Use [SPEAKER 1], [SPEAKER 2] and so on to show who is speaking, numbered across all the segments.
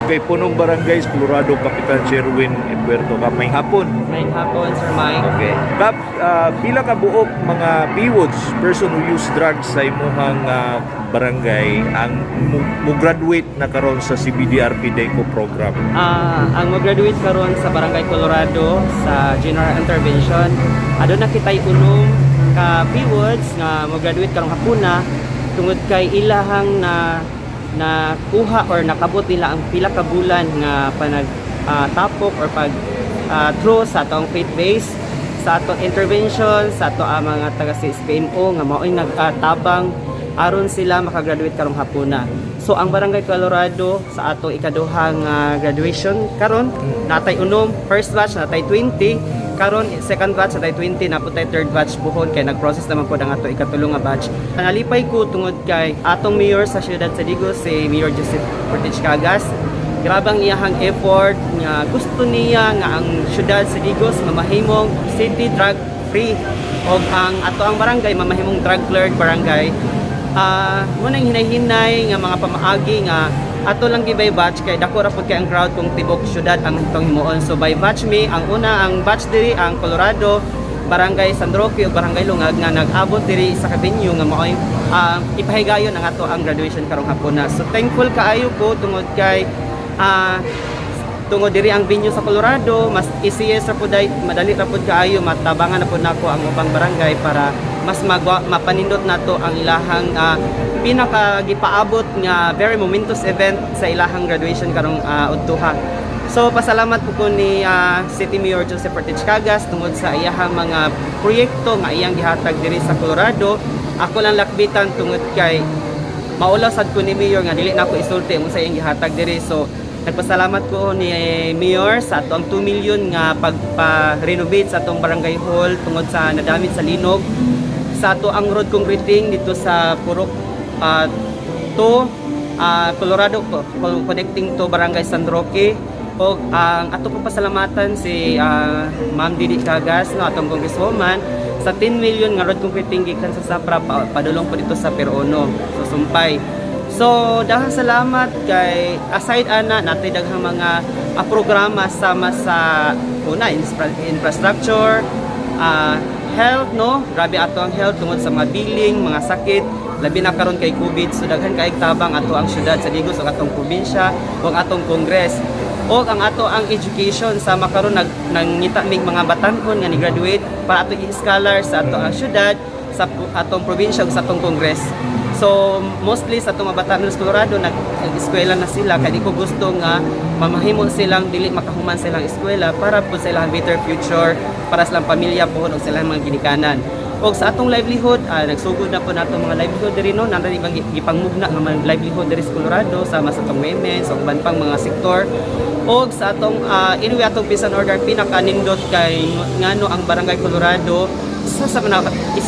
[SPEAKER 1] Kay Punong Barangay Colorado, Kapitan Sherwin Puerto ka, maayong hapon.
[SPEAKER 2] Maayong hapon, Sir Mike.
[SPEAKER 1] Okay. Kap, pila ka buok mga PWUDs, person who use drugs, sa imuhang barangay ang mo graduate na karon sa CBDRP DECO program?
[SPEAKER 2] Ang mag-graduate karon sa Barangay Colorado sa General Intervention, aduna kitay unom ka PWUDs nga mo-graduate karong hapuna tungod kay ilahang na nakuha or nakabot nila ang pila ka bulan nga panag tapok or pag through sa atong faith base, sa atong intervention, sa ato ang mga taga CSPMO nga mao'y nagtabang aron sila makagraduate karong hapuna. So ang Barangay Colorado, sa atong ikaduhang graduation karon, natay unom. First batch natay 20, karon second batch natay 20, naa pod tay third batch buhon kay nag-process naman pod ang ato ikatulo nga batch. Nalipay ko tungod kay atong mayor sa siyudad sa Digos, si Mayor Joseph Fortich Cagas. Grabe ang iyahang effort nga gusto niya nga ang syudad sa Digos mamahimong city drug free og ang ato ang barangay mamahimong drug cleared barangay. Mo nang hinay-hinay nga mga pamaagi nga ato lang gi by batch kay dako ra pud kay ang crowd kung tibok syudad ang itong himuon. So by batch mi ang una ang batch diri ang Colorado, Barangay San Roque ug Barangay Lungag nga nag-abot diri sa ka-venue nga mao'y ipahigayon ang ato ang graduation karong hapuna. So thankful kaayo ko tungod kay tungod diri ang venue sa Colorado, mas easiest ra pud ay madali ra pud kaayo matabangan na pud nako ang ubang barangay para mas mapanindot nato ang ilahang pinaka gipaabot nga very momentous event sa ilahang graduation karong udtuha. So pasalamat po ko ni City Mayor Joseph Fortich Cagas tungod sa iyahang mga proyekto nga iyang gihatag diri sa Colorado. Ako lang lakbitan tungod kay maulaw sad ko ni Mayor nga dili na ako isulti ang sa iyang gihatag diri. So nagpasalamat ko ni Mayor sa ato ang 2 million nga pagpa-renovate sa atong barangay hall tungod sa nadamit sa linog, sa ato ang road concreting dito sa Purok to Colorado connecting to Barangay San Roque, o ang ato pong pasalamatan si Ma'am Didi Cagas, no, atong congresswoman, sa 10 million nga road concreting gikan sa Sapra padulong po dito sa Perono, so Sumpay. So daghang salamat kay aside ana natay daghang mga programa sama sa una infrastructure, health, no. Grabe ato ang health tungod sa mga billing, mga sakit, labi na karon kay COVID. So daghan kay tabang ato ang syudad sa Digos ug atong probinsya ug atong Congress. O ang ato ang education, sama karon nangita mig mga batan-on nga ni graduate para ato i-scholar sa ato ang syudad, sa atong probinsya ug sa atong Congress. So mostly sa atong mga batan sa Colorado nag-eskwela na sila kay di ko gusto nga mamahimo silang dili makahuman silang eskwela para po sa ilang better future, para sa ilang pamilya po ug sa ilang mga ginikanan. Og sa atong livelihood, nagsugod na po nato mga livelihood diri, no, nandun ibang gipangmugna nga mga livelihood diri sa Colorado sama sa atong women, sa uban pang mga sektor. Og sa atong anyway, atong peace and order, pinakanindot kay ngano ang Barangay Colorado isa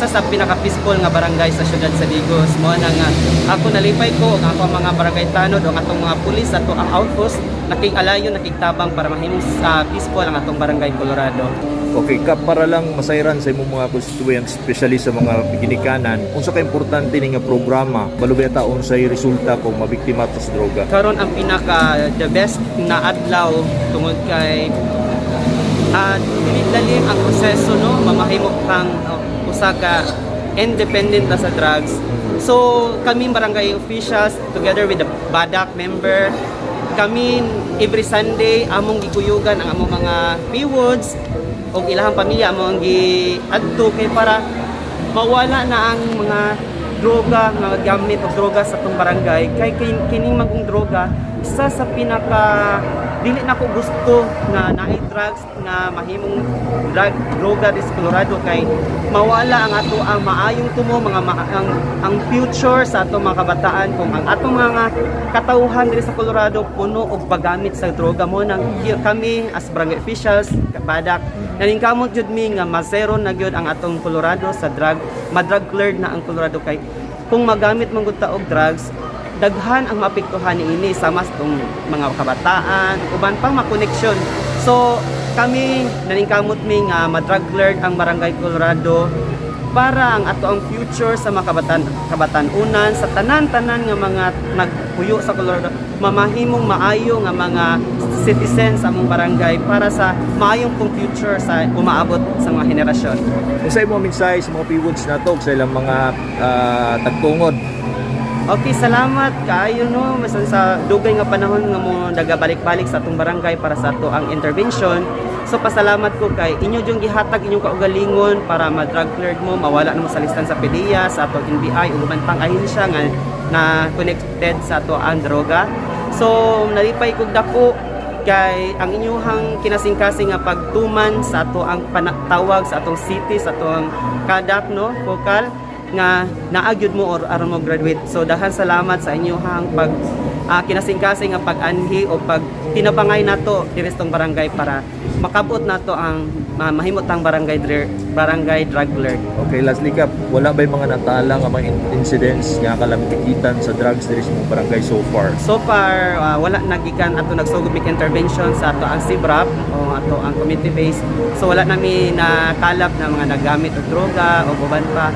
[SPEAKER 2] sa pinaka peaceful nga barangay sa siyudad sa Digos. Mo na nga ako nalipay ko ang ako ang mga barangay tanod o ang atong mga pulis, ato ang outpost, nakig-alayon, nakigtabang para mahimong peaceful ang atong Barangay Colorado.
[SPEAKER 1] Okay, Kap, para lang masayran sa imong mga constituents, especially sa mga ginikanan, unsa ka importante ni nga programa, balubeta ta unsay resulta kung mabiktima to sa droga?
[SPEAKER 2] Karon ang pinaka the best na adlaw tungod kay dili lalim ang proseso, no, mamahimo kang usa ka independent na sa drugs. So kami barangay officials together with the BADAC member, kami every Sunday among gikuyugan ang among mga PWUDs og ilahang pamilya, among gi-adto kay para mawala na ang mga droga nga gamit og droga sa atong barangay, kay kining magong droga isa sa pinaka dili na ko gusto nga naay drugs nga mahimong drug droga di sa Colorado, kay mawala ang ato ang maayong tumo mga ang future sa atong mga kabataan kung ang atong mga katawhan diri sa Colorado puno og paggamit sa droga. Mo nang kami as barangay officials, BADAC, naningkamot jud mi nga ma-zero na gyud ang atong Colorado sa drug, ma-drug cleared na ang Colorado, kay kung magamit man gud ta og drugs, daghan ang maapektuhan niini sama sa atong mga kabataan, uban pang makoneksyon. So kami naningkamot mi nga ma-drug cleared ang Barangay Colorado para ang ato ang future sa mga kabatan-unan, sa tanan-tanan nga mga nagpuyo sa Colorado. mamahimong maayo nga mga citizens sa among barangay para sa maayong pong future sa umaabot sa mga henerasyon.
[SPEAKER 1] Unsa imo mensahe sa mga PWoods nato ug sa ilang mga tagtungod?
[SPEAKER 2] Okay, salamat kaayo, no, masan sa dugay nga panahon nga mo nagabalik-balik sa atong barangay para sa ato ang intervention. So pasalamat ko kay inyo jung gihatag inyong kaugalingon para ma-drug cleared mo, mawala na mo sa listan sa PDEA, sa atong NBI ug uban pang ahensya nga na connected sa ato ang droga. So nalipay kog dako kay ang inyuhang kinasingkasing nga pagtuman sa ato ang tawag sa atong city, sa atong kadak, no, focal nga naagyud mo or aron mo graduate. So daghan salamat sa inyuhang pag kinasingkasing nga pag-anhi o pag tinabangay nato diri sa tong barangay para makabot nato ang mahimot ang barangay drug cleared.
[SPEAKER 1] Okay, lastly Kap, wala ba'y mga natala nga mga incidents nga kalambikitan sa drugs diri sa imong barangay so far?
[SPEAKER 2] So far, wala nagikan ato nagsugod mig intervention sa ato ang CIBRAP o ato ang community base. So wala nami nakalap na mga naggamit og droga o uban pa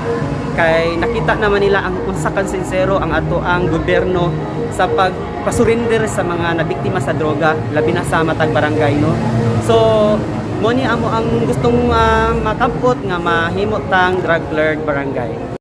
[SPEAKER 2] kay nakita naman nila ang unsa kan sinsero ang ato ang gobyerno sa pagpasurrender sa mga nabiktima sa droga, labi na sa matag barangay, no. So mo ni amo ang gustong makabot nga mahimot tang drug cleared barangay.